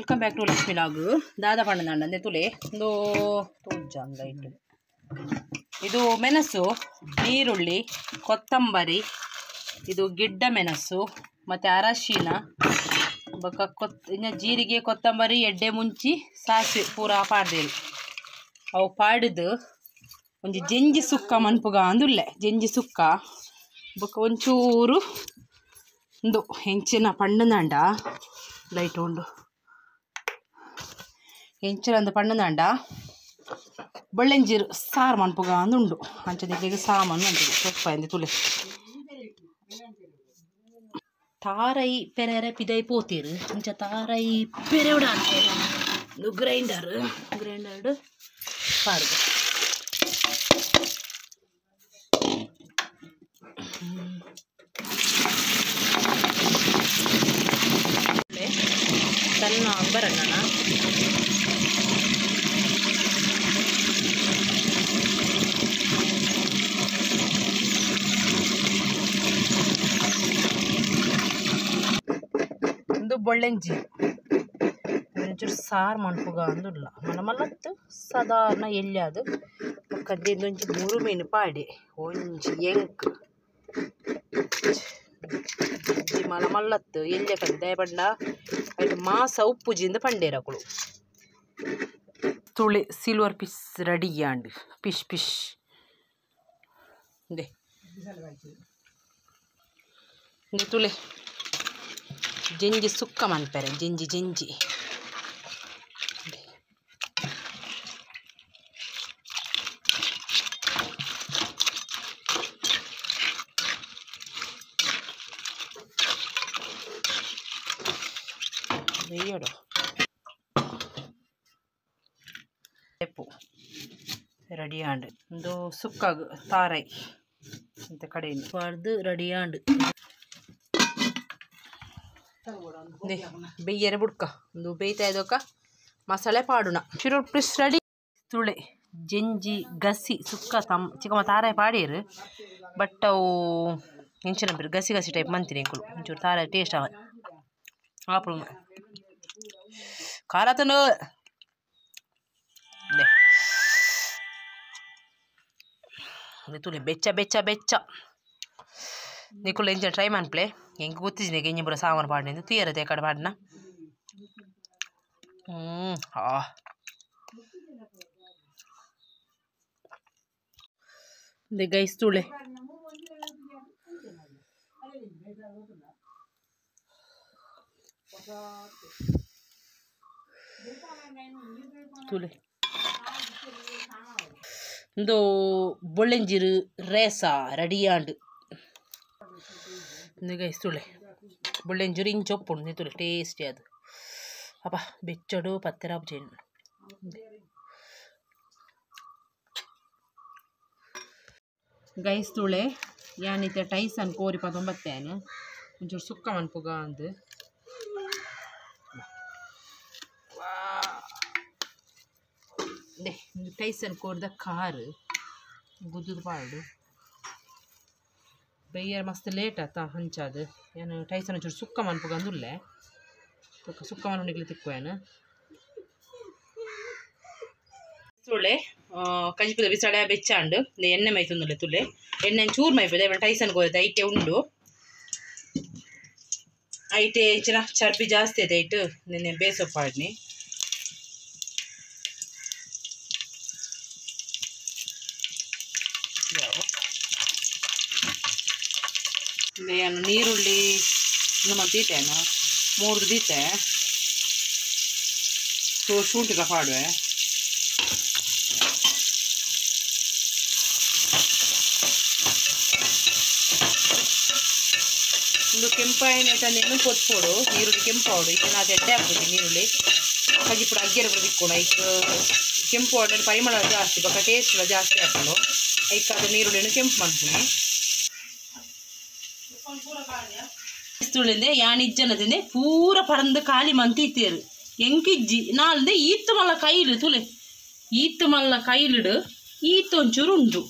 Welcome back to Lakshmi log. ದಾದ ಪಣ್ಣಂದೆ ತುಲೆ ಒಂದು ತೋಜಂದ ಇದು ಮೆಣಸು, ನೀರುಳ್ಳಿ, ಕೊತ್ತಂಬರಿ, ಇದು ಗಿಡ್ಡ ಮೆಣಸು ಮತ್ತು ಅರಶಿನ, ಬೊಕ್ಕ ಇನ್ನು ಜೀರಿಗೆ, ಕೊತ್ತಂಬರಿ, ಎಡ್ಡೆ ಮುಂಚಿ, ಸಾಸಿವೆ ಪೂರ ಪಾಡ್ದೇರು. ಅವು ಪಾಡಿದು ಒಂಜಿ ಜಂಜಿ ಸುಕ್ಕ ಮನ್ಪುಗ ಅಂದುಲ್ಲೆ ಜಂಜಿ ಸುಕ್ಕ ಬೊಕ್ಕ ಒಂಚೂರು ಒಂದು ಹೆಂಚಿನ ಪಣ್ಣುಂದಾಂಡ ಲೈಟ್ ಉಂಡು ಹೆಂಚಿನ ಒಂದು ಪಣ್ಣುಂದಾಂಡ ಬೊಳ್ಳೆಂಜೀರು ಸಾರು ಮನ್ಪುಗ ಅಂದುಂಡು. ಅಂಚ ಸಾಮಾನು ಅಂತಿದೆ ಸೊಪ್ಪ ಎಂದೆ ತುಲೆ ತಾರೈ ಪೆರೆರೆ ಪಿದೈ ಪೋತೀರು ಅಂಚ ತಾರೈ ಪೆರೆವಡ ಒಂದು ಗ್ರೈಂಡರ್ ಗ್ರೈಂಡರ್ ಪಾಡ್ದು ಸಣ್ಣ ಬರೋಣ. ಒಂದು ಬೊಳ್ಳೆಂಜಿ ಒಂಚೂರು ಸಾರು ಮನ್ಪುಗ ಅಂದುಲ್ಲ ಮನ ಮಲ್ಲತ್ತು ಸಾಧಾರಣ ಎಲ್ಯಾದು ಕದ್ದಿಂದೊಂಚಿ ಮೂರು ಮೀನು ಪಾಡಿ ಒಂಜಿ ಎಂಕ್ ಮಲ ಮಲ್ಲತ್ತು ಎಲ್ಯ ಕದ್ದೆ ಪಂಡ ಐಟ್ ಮಾಸ ಉಪ್ಪುಜಿಂದ ಪಂಡೇರಕುಳು ತುಳಿ ಸಿಲ್ವರ್ ಪಿಸ್ ರೆಡಿ ಆಂಡ್ ಪಿಶ್ ಪಿಶ್ ತುಳೆ ಜಂಜಿ ಸುಕ್ಕ ಮನ್ಪೆರೆ ಜಂಜಿ ಜಂಜಿ ಬೇಯಡು ರೆಡಿ ಆಂಡ್ ಒಂದು ಸುಕ್ಕಾಗು ತಾರೈ ಅಂತ ಕಡೆ ಪಾಡ್ದು ರೆಡಿ ಆಂಡ್ ಬೇಯ್ಯರೆ ಬುಡ್ಕ ಒಂದು ಬೇಯ್ತಾ ಇದ್ದಕ್ಕ ಮಸಾಲೆ ಪಾಡೋಣ. ಶಿರೋ ಪ್ಲಸ್ ರೆಡಿ ತುಳೆ ಜಂಜಿ ಗಸಿ ಸುಕ್ಕ ತಮ್ಮ ಚಿಕ್ಕಮ್ಮ ತಾರಾಯಿ ಪಾಡೀರು ಬಟ್ ಅವು ಎಂಚಿನ ಗಸಿ ಗಸಿ ಟೈಪ್ ಮಂತೀನಿ ಎಂಕುಲು ಒಂಚೂರು ತಾರಾಯಿ ಟೇಸ್ಟ್ ಅವ ಆಪುಳು ಖಾರ ತನು ತುಲೆ ಬೆಚ್ಚ ಬೆಚ್ಚ ಬೆಚ್ಚ ನಿಕುಲು ಎಂಚಿನ ಟ್ರೈ ಮನ್ಪ್ಲೆ ಎಂಕ್ ಗೊತ್ತಿದ್ದೀನಿ ಎಂಜಿ ಪೂರ ಸಾಮಾನು ಪಾಡಿನ ತೀರತೆ ಕಡೆ ಪಾಡಿನ. ಗೈಸ್ ತುಳೆ ತುಲೆ ಒಂದು ಬೊಳ್ಳೆಂಜಿರು ರೇಸ ರೆಡಿ ಆಂಡ್ ಗೈಸ್ ತುಳೆ ಬೊಳ್ಳೆಂಜಿರು ಇಂಚೊಪ್ಪುಂಡು ತುಲೆ ಟೇಸ್ಟಿ ಅದು ಅಪ್ಪ ಬೆಚ್ಚಡು ಪತ್ತೆರ ಜೇನು ಗೈಸ್ ತುಳೆ ಯಾನಿತ್ತೆ ಟೈಸನ್ ಕೋರಿ ಪತ್ತೊಂಬತ್ತೇನು ಒಂಚೂರು ಸುಕ್ಕ ಮನ್ಪುಗ ಅಂದು ಟೈಸನ್ ಕೋರ್ದ ಕಾರು ಗುದ್ದುದು ಪಾಡು ಬೈಯರ್ ಮಸ್ತ್ ಲೇಟ್ ಆತ ಹಂಚಾದು ಏನು ಟೈಸನ್ ಒಂಚೂರು ಸುಕ್ಕ ಮನ್ಪುಗ ಅಂದುಲ್ಲೆ ಸುಕ್ಕ ಮನ್ಪುನಿಗ್ಲಿ ತಿಕ್ಕುವೇನು ತುಳೆ ಕಜಿಪುದ ಬಿಸಳೆ ಬೆಚ್ಚಾಂಡು ಎಣ್ಣೆ ಮೈತುಂದುಲ್ಲೆ ತುಲೆ ಎಣ್ಣೆ ಚೂರು ಮೈಪುದೆ ಇವನ್ ಟೈಸನ್ ಕೋರಿದ ಐಟೆ ಉಂಡು ಐಟೆ ಇಂಚಿನ ಚರ್ಬಿ ಜಾಸ್ತಿ ಐತೆ ಐಟು ನಿನ್ನೆ ಬೇಸೊಪ್ಪಾಡ್ನಿ ಏನು ನೀರುಳ್ಳಿ ನಮ್ಮ ದೀತೇನು ಮೂರು ದೀತೆ ಶುಂಠಿಲ ಪಾಡುವೆ ಒಂದು ಕೆಂಪಾಯಿನ ಏನು ಕೊತ್ಪೋಡು ನೀರುಳ್ಳಿ ಕೆಂಪಾವಡು ಈಗ ನಾ ಎಡ್ಡೆ ಹಾಕೋದು ನೀರುಳ್ಳಿ ಕಜಿಪುಡ ಅಗ್ಗೆರೆ ಕೂಡ ತಿಕ್ಕೋಣ ಐಕ್ ಕೆಂಪು ಆಡೋದು ಪರಿಮಳ ಜಾಸ್ತಿ ಬೊಕ್ಕ ಟೇಸ್ಟ್ ಎಲ್ಲ ಜಾಸ್ತಿ ಹಾಕೊಂಡು ಐಕ್ ಅದು ನೀರುಳ್ಳಿಯನ್ನು ಕೆಂಪು ಮಾಡ್ತೀನಿ. ತುಳಿಂದೆ ಯಾನಿಜ್ಜನದಿಂದೆ ಪೂರ ಪರಂದು ಖಾಲಿ ಮಂತಿತ್ತೇರು ಎಂಕಿಜ್ಜಿ ನಾಲ್ದೆ ಈತ್ತು ಮಲ್ಲ ಕೈಲು ತುಲೆ ಈತ್ತು ಮಲ್ಲ ಕೈಲಿಡು ಈತ್ತು ಒಂಚೂರು ಉಂಟು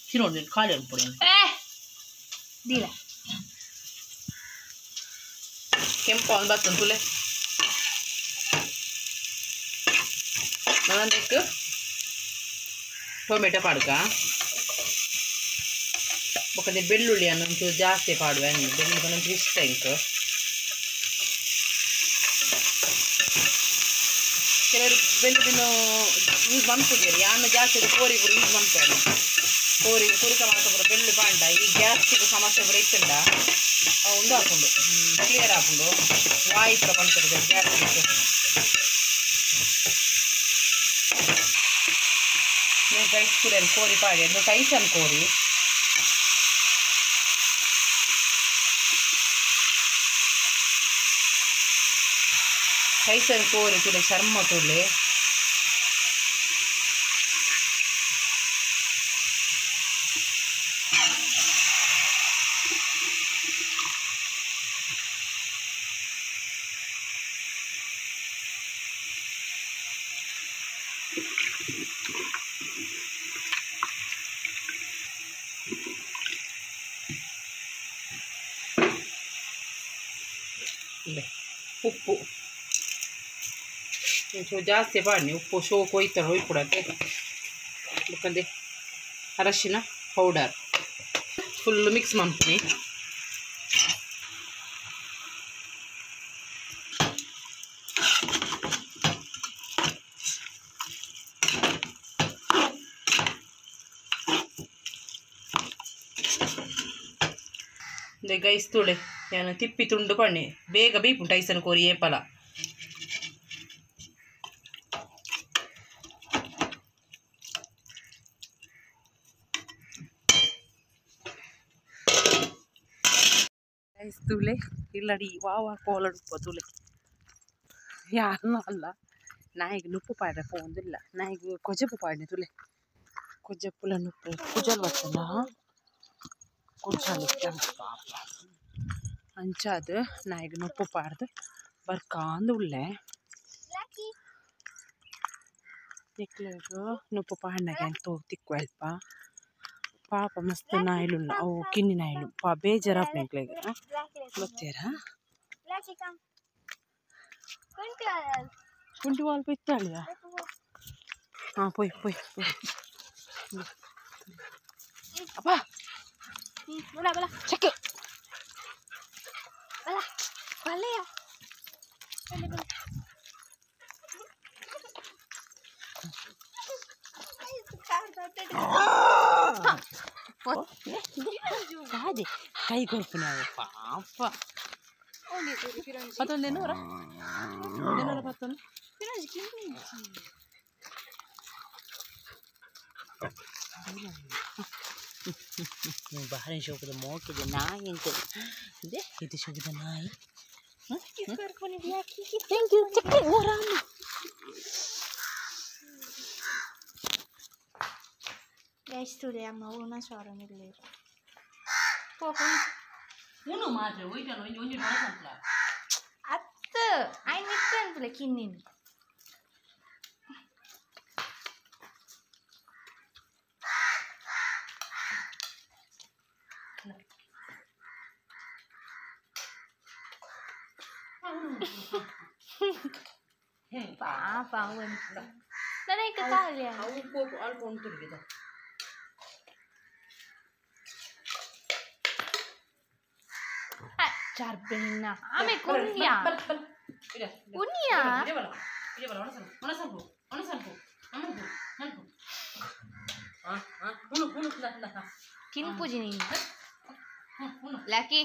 ತಿರೋಡು ಖಾಲಿ ಅನ್ಪುಡಿ ದೀಲ ಕೆಂಪು ಒಂದು ಬರ್ತದೆ ತುಲೆ. ನನಂದಕ್ಕೆ ಟೊಮೆಟೊ ಪಾಡ್ಕ ಬೊಕ್ಕಂದೆ ಬೆಳ್ಳುಳ್ಳಿ ಒಂಚೂರು ಜಾಸ್ತಿ ಪಾಡುವೆ ಬೆಳ್ಳುಳ್ಳಿ ಒಂಚೂರು ಇಷ್ಟ ಇಂಕ್ ಕೆಲವರು ಬೆಳ್ಳುಳ್ಳಿನೂ ಯೂಸ್ ಮನ್ಪುಜೆರ್ ಯಾನು ಜಾಸ್ತಿ ಕೋರಿ ಪೂರ ಯೂಸ್ ಮನ್ಪೇನು ಕೋರಿ ಕುರಿಕ ಮಾತ್ರ ಪೂರ ಬೆಳ್ಳುಳ್ಳಿ ಪಾಂಡ ಈ ಗ್ಯಾಸ್ಟಿಕ್ ಸಮಸ್ಯೆ ಪೂರ ಇತ್ತುಂಡ ಒಂದು ಹಾಕೊಂಡು ಕ್ಲಿಯರ್ ಹಾಕೊಂಡು ವಾಯಿ ಪೂರ ಪನ್ಪೆರ್ ಗ್ಯಾಸ್ಟಿಕ್ ಗೈಸ್ ತುಲೆನ್ ಕೋರಿ ಪಾಡಿ ಅದು ಟೈಸನ್ ಕೋರಿ ಟೈಸನ್ ಕೋರಿ ತುಲೆ ಚರ್ಮ ತುಲೆ ಉಪ್ಪು ಒಂಚೂರು ಜಾಸ್ತಿ ಪಾಡ್ನಿ ಉಪ್ಪು ಶೋಕ್ ಹೋಯ್ತಾರೆ ಹೋಯ್ಪುಡತ್ತೆ ಬೊಕ್ಕಂದೆ ಅರಶಿನ ಪೌಡರ್ ಫುಲ್ ಮಿಕ್ಸ್ ಮನ್ಪುನಿ ಗೈಸ್ ತುಳೆ ನಾನು ತಿಪ್ಪಿ ತುಂಡು ಪಣ್ಣೆ ಬೇಗ ಬೇಪುಂಟು ಟೈಸನ್ ಕೋರಿ ಏಪಲ ಗೈಸ್ ತುಳೆ ಇಲ್ಲಡಿ ವಾವ ಕೋಲಡುಪ್ಪ ತುಳೆ ಯಾರನ್ನೂ ಅಲ್ಲ ನಾಯಿಗೆ ನುಪ್ಪು ಪಾಡ್ರೆ ಪೋಂದಿಲ್ಲ ನಾಯಿಗೆ ಕೊಜಪು ಪಾಡ್ನೆ ತುಲೆ ಕೊಜಪ್ಪುಲ ನುಪ್ಪು ಕುಜಲ್ ಬರ್ತಲ್ಲ ಕುಜಲ್ ಪಾಪ ಅಂಚಾದ ನಾಯಿಗೆ ನುಪ್ಪು ಪಾಡ್ದು ಬರ್ಕಾಂದು ಉಳ್ಳೆ ನಿಕ್ಲೆಗ್ ನುಪ್ಪು ಪಾಡ್ನಾಗ ತೋ ತಿಕ್ಕು ಅಲ್ಪ ಪಾಪ ಮಸ್ತ್ ನಾಯಿಲುಲ್ಲ ಅವು ಕಿನ್ನಿ ನಾಯಿಲು ಪಾ ಬೇಜಾರಾಪ್ ನಿಕ್ಲೆಗ್ ಗೊತ್ತೀರಾ ಕುಂಟಿ ವಾಲ್ಪ ಇತ್ತಾಳಿಯಾ ಹಾಂ ಪೊಯ್ ಪೊಯ್ ಪೊಯ್ ಅಪ್ಪ ಚೆಕ್ ಕಾದೆ ಕೈ ಕೊರ್ಪುನ ಪಾಪ ಪತ್ತೊಂದು ಎನ್ನೂರ ಎನ್ನೂರ ಪತ್ತೊಂದು ಬಾರಿ ಶೋಕದ ಮೋಕಿದೆ ನಾಯಿ ಅಂತ ಇದೆ ಇದು ಶೋಕದ ನಾಯಿ thank you ಚಕ್ಕೆ ಓರಾಮ ಗೈಸ್ ತುಲೆ ಅಮ್ಮ ಉಣ ಸಾರನಿಲ್ಲ ಉಣು ಮಾತ್ರ ಒಯ್ಟಲ್ಲ ಒಂಜಿ ಒಂಜಿ ಒಣಸಂಪ್ಲ ಅತ್ತ I ಮಿತ್ತನ್ಪುಲ ಕಿನ್ನಿನ್ ಪಾಪ ಒಂದು ನನಗೆ ಕಾಲ ಅವು ಅಲ್ಪ ಉಂಟು ಚಾರ್ಬೆನ್ನ ಆಮೆ ಕುನ್ಯಾ ಕುನ್ಯಾ ಕಿನ್ಪುಜಿ ನೀನು ಬ್ಲ್ಯಾಕಿ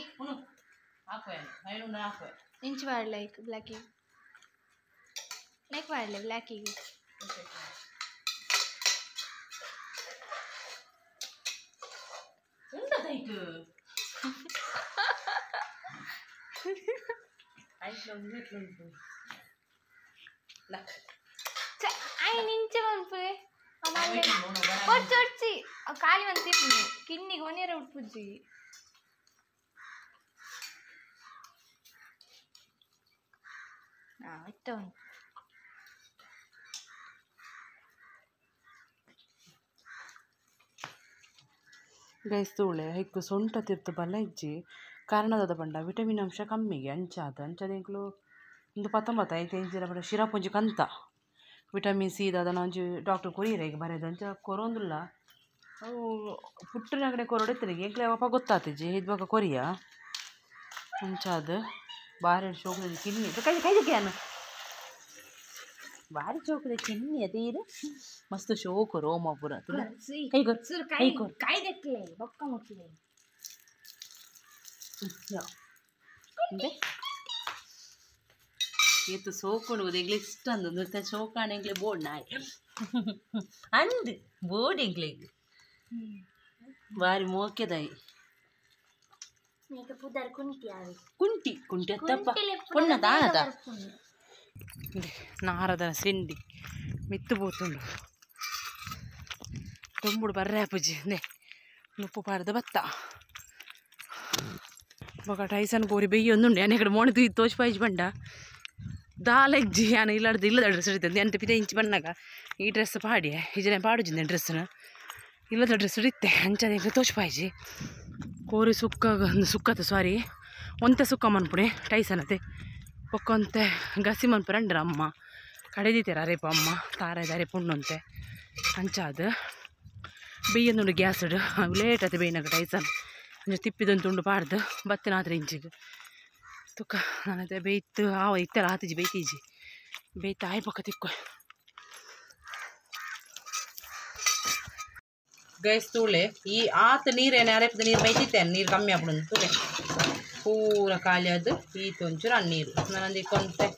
ಇಂಚ್ ವಾಡ್ಲೈಕ್ ಬ್ಲ್ಯಾಕಿ ನೆಕ್ ವಾಡ್ಲೆ ಬ್ಲ್ಯಾಕಿಗೆ ನಿಂಚೆ ಮನ್ಪು ಒಚ್ಚೊಚ್ಚಿ ಖಾಲಿ ಮಂತಿ ಕಿನ್ನಿಗೆ ಒನಿಯರ ಉಟ್ಪುಜ್ಜಿ ಇತ್ತ ಉಂಟು ಗೈಸ್ ತೂಳೆ ಹೈಕ್ ಸೊಂಟ ತಿರ್ತು ಬಲ ಇಜ್ಜಿ ಕಾರಣದಾದ ಪಂಡ ವಿಟಮಿನ್ ಅಂಶ ಕಮ್ಮಿಗೆ ಅಂಚಾದ ಅಂಚಾದ ಎಂಕ್ಲು ಒಂದು 19 ಐತೆ ಇಂಚಿನ ಪಂಡ ಶಿರಾಪುಂಜಿ ಕಂತ ವಿಟಮಿನ್ ಸಿ ದಾದನ ಒಂಜಿ ಡಾಕ್ಟರ್ ಕೊರಿಯರೆ ಬರೆದ ಅಂಚ ಕೊರೊಂದುಲ್ಲ ಅವು ಪುಟ್ಟನಗಡೆ ಕೊರೊಡೆತ್ತನಿಗೆ ಎಂಕ್ಲೆ ಅಪ್ಪ ಗೊತ್ತಾತಿಜಿ ಇದು ಬೊಕ ಕೊರಿಯ ಅಂಚಾದ್ ಬಾರಿ ಶೋಕುದ ಕಿನ್ನಿ ಕೈ ಕೈ ಯಾನು ಬಾರಿ ಚೋಕುದ ಕಿನ್ನಿ ಅದೇ ಮಸ್ತ್ ಶೋಕು ರೋಮ ಪೂರ ಕೈ ಕೊರ್ ಕೈ ಕೊರ್ ಕೈ ದೆಕ್ಲೆ ಬೊಕ್ಕ ಮುಟ್ಲೆ ಏತು ಸೋಕೊಂಡು ಎಂಗ್ಲೆ ಇಷ್ಟ ಅಂದು ಶೋಕಾಣ ಎಂಗ್ಲೆ ಬೋರ್ಡ್ ನಾಯಿ ಅಂದ್ ಬೋರ್ಡ್ ಎಂಗ್ಲೆಗ್ ಬಾರಿ ಮೋಕೆದಾಯಿ ಕುಂಟಿ ಕುಂಟಿ ಅತ್ತಪ್ಪ ಪೊಣ್ಣ ದಾನದ ನಾರದ ಸಿಂಡಿ ಮಿತ್ತು ಬೋತುಂಡು ತುಂಬುಡು ಬರ್ರೆ ಪೂಜಿ ನೇ ನುಪ್ಪು ಪಾರದ ಬತ್ತ ಬೊಕ ಟೈಸನ್ ಕೋರಿ ಬೆಯ್ಯೊಂದುಂಡು ಯಾನ್ ಇಕಡೆ ಮೋಣೆ ತೂಯಿ ತೋಚ್ಪಾಯಿಜ್ ಬಂಡ ದಾಲೆಗ್ಜಿ ಯಾನ್ ಇಲ್ಲಡ್ದು ಇಲ್ಲದ ಡ್ರೆಸ್ ಇಡ್ತೇನೆ ಎಂತ ಪಿದ ಇಂಚಿ ಬಣ್ಣಗ ಈ ಡ್ರೆಸ್ ಪಾಡಿಯೆ ಇಜನೆ ಪಾಡುಜಿಂದೆ ಡ್ರೆಸ್ನ ಇಲ್ಲದ ಡ್ರೆಸ್ ಇತ್ತೆ ಅಂಚನೆ ಎಂಕ್ ತೋಚ್ಪಾಯಿಜಿ ಕೋರಿ ಸುಕ್ಕ ಸುಕ್ಕತ ಸಾರಿ ಒಂತೆ ಸುಕ್ಕ ಮನ್ಪುಣೆ ಟೈಸನತೆ ಬೊಕ್ಕೊಂತೆ ಗಸಿ ಮನ್ಪುರಂಡ್ರ ಅಮ್ಮ ಕಡೆದಿತ್ತೆರ್ ಅರೇಪ ಅಮ್ಮ ತಾರಾಯ್ದ ಅರೇಪ ಉಂಡುಂತೆ ಅಂಚಾದ್ ಬೆಯ್ಯೊಂದುಂಡು ಗ್ಯಾಸ್ಡ್ ಲೇಟ್ ಆತು ಬೇಯ್ನಗ ಟೈಸನ್ ಅಂಚ ತಿಪ್ಪಿದೊಂದು ತುಂಡು ಪಾಡ್ದು ಬತ್ತಿನ ಇಂಚಿಗ್ ತುಕ್ಕ ನಾನತೆ ಬೇಯ್ತು ಆವ ಇತ್ತೆಲ ಆತಿಜಿ ಬೇಯ್ತೀಜಿ ಬೇಯ್ತು ಆಯ್ ಬೊಕ್ಕ ತಿಕ್ಕು ಗೈಸ್ ತೂಳೆ ಈ ಆತ ನೀರೇನೆ ಅರೆಪದ ನೀರು ಬೈತಿತ್ತೇನೆ ನೀರು ಕಮ್ಮಿ ಆಪುಂಡು ತೂಲೆ ಪೂರ ಖಾಲಿ ಅದು ಈತ ಒಂಚೂರು ಆ ನೀರು ನಾನಂದು ಕೊಂತೆ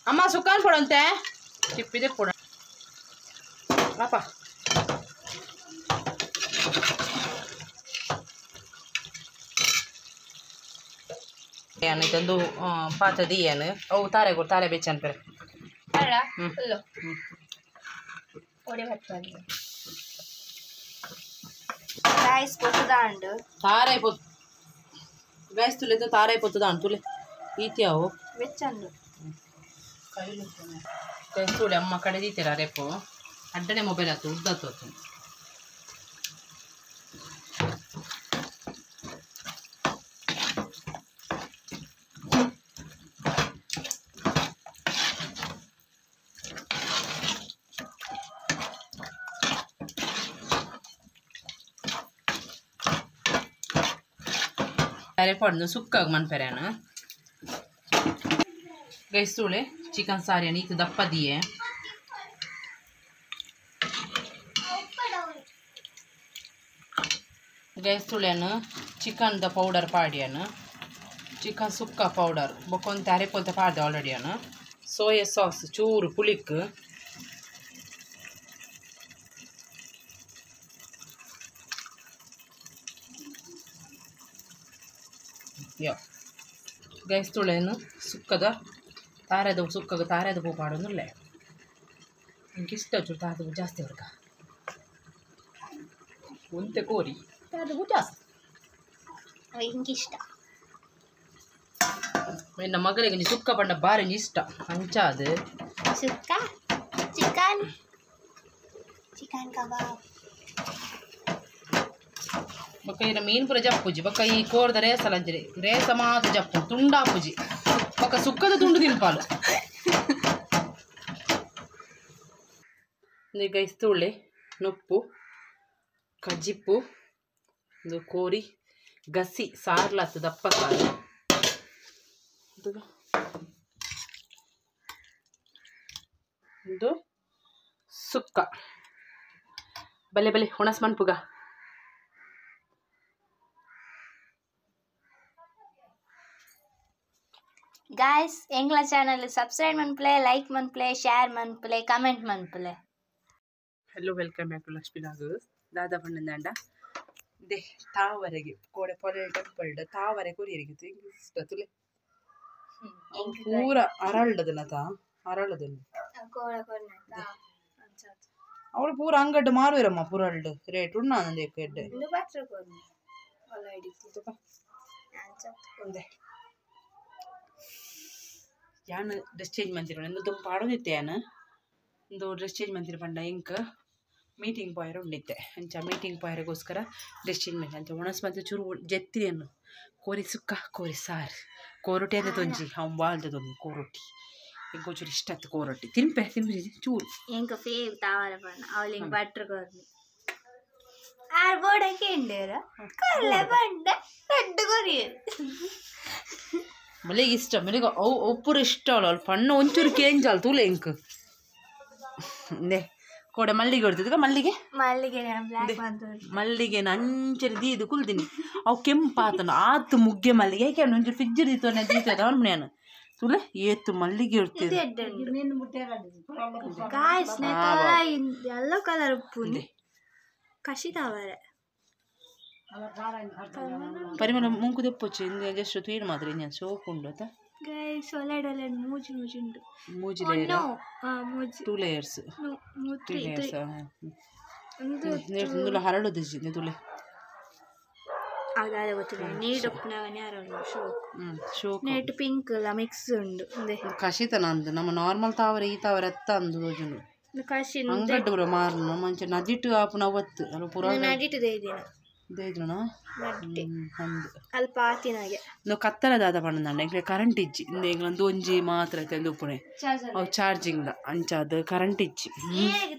ಅಮ್ಮ ಸುಕ್ಕಾನ್ ಕೊಡಂತೆ ತಿಪ್ಪಿದೆ ಕೊಡ ಪಾಪ ಏನು ಪಾತ್ರೆ ಏನು ಅವು ತಾರೆ ಕೊಡು ತಾರೆ ಬೆಚ್ಚನ್ ಪೆರೆ ತಾರೆ ಪೊತ್ತು ಗೈಸ್ ತುಲೆ ತಾರೆ ಪೊತ್ತದ ತುಲೆ ಈತ್ಯಾವು ಬೆಚ್ಚಂಡು ಗೈಸ್ ತುಲೆ ಅಮ್ಮ ಕಡೆದೀತೀರ ರೇಪು ಅಡ್ಡನೆ ಮೊಬೈಲ್ ಆತು ಉದ್ದಾತು ಆತು ಅರೆ ಸುಕ್ಕಾಗ ಮನ್ಪೆರೇನ ಗೈಸ್ ತೂಳೆ ಚಿಕನ್ ಸಾರಿ ಈತ ದಪ್ಪದಿಯೆ ಗೈಸ್ ತುಳೆನು ಚಿಕನ್ the powder ಪಾಡಿಯನು ಚಿಕನ್ ಸುಕ್ಕ ಪೌಡರ್ ಬೊಕ್ಕೊಂತೆ ಅರೆ ಪೊಂತೆ ಪಾಡ್ದೆ ಆಲ್ರೆಡಿ ಅನು ಸೋಯಾ ಸಾಸ್ ಚೂರು ಪುಳಿಕ್ ಯೋ ಗೈಸ್ ತುಳೆನು ಸುಕ್ಕದ ತಾರೆದ ಸುಕ್ಕಗ ತಾರೆದ ಪೂ ಪಾಡೊಂದುಲ್ಲೆ ಇಂಕ್ ಇಷ್ಟ ಚೂರು ತಾರದ ಪೂ ಜಾಸ್ತಿ ಅವ್ರಗ ಒಂತೆ ಕೋರಿ ತಾರದ ಪೂ ಜಾಸ್ತಿ ಇಂಕ್ ಇಷ್ಟ ಎನ್ನ ಮಗಳಿಗೆ ಒಂಜಿ ಸುಕ್ಕ ಪಂಡ ಬಾರಿ ಇಷ್ಟ ಅಂಚಾದ್ ಸುಕ್ಕ ಚಿಕನ್ ಚಿಕನ್ ಕಬಾಬ್ ಬೊಕ್ಕ ಇರ ಮೀನು ಪೂರ ಜಪ್ಪುಜಿ ಬೊಕ್ಕ ಈ ಕೋರ್ದ ರೇಸಲ ಅಂಚನೆ ರೇಸ ಮಾತ ಜಪ್ಪು ತುಂಡಾಪುಜಿ ಬೊಕ್ಕ ಸುಕ್ಕದ ತುಂಡು ತಿನ್ಪಾಲು ಗೈಸ್ ತುಳ್ಳೆ ನುಪ್ಪು ಕಜ್ಜಿಪ್ಪು ಇದು ಕೋರಿ ಗಸಿ ಸಾರ್ಲಾತು ದಪ್ಪ ಸಾರು ಇದು ಸುಕ್ಕ ಬಲೆ ಬಲೆ ಹುಣಸ್ ಮನ್ಪುಗ Guys, ಎಂಗ್ಲ ಚಾನಲ್ ಸಬ್ಸ್ಕ್ರೈಬ್ ಮನ್ಪುಲೆ, ಲೈಕ್ ಮನ್ಪುಲೆ, ಶೇರ್ ಮನ್ಪುಲೆ, ಕಮೆಂಟ್ ಮನ್ಪುಲೆ. Hello, welcome back to Lakshmi Nag. ದಾದಾ ಬಣ್ಣದಾಂಡ ದೆ ತಾವರೆಗೆ ಕೋಡೆ ಪೊಲೆ ಟೆಂಪಲ್ ತಾವರೆ ಕೊರಿಯರಿಗೆ ಇಷ್ಟ ತುಲೆ ಪೂರ ಅರಳದನತ ಅರಳದನ್ನು ಅವಳು ಪೂರ ಅಂಗಡ್ಡು ಮಾರುವಿರಮ್ಮ ಪೂರ ಅಲ್ಡು ರೇಟ್ ಉಣ್ಣ ನಂದು ಎಡ್ಡೆ ಯಾನ್ ಡ್ರೆಸ್ ಚೇಂಜ್ ಮಂತಿರ ಎಂದು ಪಾಡೊಂದಿತ್ತೆ ಯಾನ್ ಒಂದು ಡ್ರೆಸ್ ಚೇಂಜ್ ಮಂತಿರ ಪಂಡ ಇಂಕ್ ಮೀಟಿಂಗ್ ಪಾಯರ್ ಉಂಡಿತ್ತೆ ಅಂಚ ಮೀಟಿಂಗ್ ಪಾಯರಿಗೋಸ್ಕರ ಡ್ರೆಸ್ ಚೇಂಜ್ ಮಂತಿ ಅಂಚ ಒಣಸ್ ಮಂತೆ ಚೂರು ಜೆತ್ತಿದೇನು ಕೋರಿ ಸುಕ್ಕ ಕೋರಿ ಸಾರು ಕೋರೊಟ್ಟಿ ಅಂತ ತೊಂಜಿ ಅವ್ನು ಬಾಳ್ದ ತೊಂಜಿ ಕೋರೊಟ್ಟಿ ಇಂಕೊಂಚೂರು ಇಷ್ಟ ಆಯ್ತು ಕೋರೊಟ್ಟಿ ತಿನ್ಪೆ ತಿನ್ಪೆ ಚೂರು ಎಂಕ ಫೇವ್ ತಾವರೆ ಪಣ್ಣ ಅವಳಿಂಗ್ ಬಟ್ರ್ ಕೊರ್ನಿ ಆರ್ ಬೋಡಕ್ಕೆ ಇಂಡೇರ ಕೊರ್ಲೆ ಬಂಡ ರಡ್ಡು ಕೊರಿಯರು ಮಲ್ಲಿಗೆ ಇಷ್ಟ ಮಲ್ಲಿಗೆ ಅವು ಒಪ್ಪುರು ಇಷ್ಟ ಅಲ್ಲ ಅವ್ಳು ಪಣ್ಣ ಒಂಚೂರು ಕೇಂಜಾಲ್ ತೂಲೆ ಇಂಕ್ ನೇ ಕೋಡೆ ಮಲ್ಲಿಗೆ ಹೊಡ್ತಿದ್ಕ ಮಲ್ಲಿಗೆ ಮಲ್ಲಿಗೆ ಬ್ಲ್ಯಾಕ್ ಮಲ್ಲಿಗೆ ಅಂಚನೆ ದೀದು ಕುಲ್ದಿನಿ ಅವು ಕೆಂಪಾತನ ಆತು ಮುಗ್ಗೆ ಮಲ್ಲಿಗೆ ಏಕೆ ಒಂಚೂರು ಫ್ರಿಜ್ ದೀತು ದೀತು ಅವನು ನಾನು ತುಲೆ ಏತು ಮಲ್ಲಿಗೆ ಇರ್ತಿದೆ ಗಾಯ್ಸ್ ಯೆಲ್ಲೋ ಕಲರ್ ಉಪ್ಪುನಿ ಕಶಿ ತಾವರೆ ಪರಿಮಳ ಮುಂಕು ದೆಪ್ಪೊಚ್ಚು ಇಂದು ಜಸ್ಟ್ ತೀರು ಮಾತ್ರ ಇಂಜನ್ ಸೋಕು ಉಂಡು ಆತ ಗೈಸ್ ಒಲೆಡ್ ಒಲೆಡ್ ಮೂಜಿ ಮೂಜಿ ಉಂಡು ಮೂಜಿ ಲೇಯರ್ ನೋ ಮೂಜಿ ಟೂ ಲೇಯರ್ಸ್ ನೋ ತ್ರೀ ತ್ರೀ ಲೇಯರ್ಸ್ ಒಂದು ಇಂದುಲ ಹರಳುದು ತುಲೆ ಅದಾದ ಗೊತ್ತಿಲ್ಲ ನೀರು ಉಪ್ಪುನಾಗನೆ ಅರಳು ಶೋಕ್ ಶೋಕು ನೆಟ್ ಪಿಂಕ್ ಎಲ್ಲ ಮಿಕ್ಸ್ ಉಂಡು ಇಂದೆ ಕಶಿತನ ಅಂದು ನಮ್ಮ ನಾರ್ಮಲ್ ತಾವರೆ ಈ ತಾವರೆ ಎತ್ತ ಅಂದು ತೋಜುಂಡು ಇಂದು ಕಶಿ ಅಂಗಡ್ಡು ಪೂರ ಮಾರ್ನು ಮಂಚ ನದಿಟ್ಟು ಆಪುನ ಅವತ್ತು ಅಲ್ಲ ಪೂರ ನಡಿಟು ದಿನ ದೇಜ್ರುನ ನಡ್ಡೆ ಅಂದು ಅಲ್ಪ ಆತಿನಾಗೆ ಇಂದು ಕತ್ತಲದಾದ ಪಂಡ ಎಂಕ್ಲೆ ಕರೆಂಟ್ ಇಜ್ಜಿ ಇಂದು ಎಂಕ್ಲೊಂದು ಒಂಜಿ ಮಾತ್ರ ಐತೆ ಉಪ್ಪುನೆ ಅವು ಚಾರ್ಜಿಂಗ್ ಅಂಚಾದ ಕರೆಂಟ್ ಇಜ್ಜಿ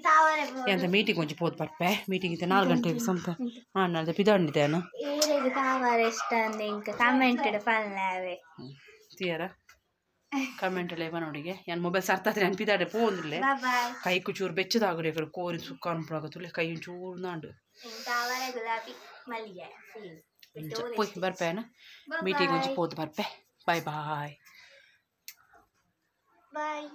ತಾವರೆ ಎಂತ ಮೀಟಿಂಗ್ ಒಂಜಿ ಪೋದು ಬರ್ಪೆ ಮೀಟಿಂಗ್ ಇತ್ತೆ 4 ಗಂಟೆಗೆ ಸ್ವಂತ ಹಾಂ ನಾಳೆ ಪಿದಾಂಡಿದ್ದೇನು ಏರೆಗ್ ತಾವರೆ ಇಷ್ಟ ಅಂದೆ ಇಂಕ ಕಮೆಂಟ್ ಪನ್ಲಾವೆ ತೀಯರ ಕಮೆಂಟ್ ಎಲ್ಲ ನೋಡಿಗೆ ಯಾನ್ ಮೊಬೈಲ್ ಸರ್ತಾತ್ರೆ ನಾನು ಪಿದಾಡೆ ಪೋಂದಿಲ್ಲ ಬಾಯ್ ಕೈಕು ಚೂರು ಬೆಚ್ಚದಾಗುಲೆ ಕೋರಿ ಸುಕ್ಕ ಅನ್ಪುಣಾಗ ಕೈ ಒಂಚೂರು ನಾಂಡು ತಾವರೆ ಗುಲಾಬಿ ಮಲ್ಲಿಗೆ ಪೋಯ್ ಬರ್ಪೇನ ಮೀಟಿಂಗ್ ಒಂಜಿ ಪೋದು ಬರ್ಪೆ ಬಾಯ್ ಬಾಯ್ ಬಾಯ್.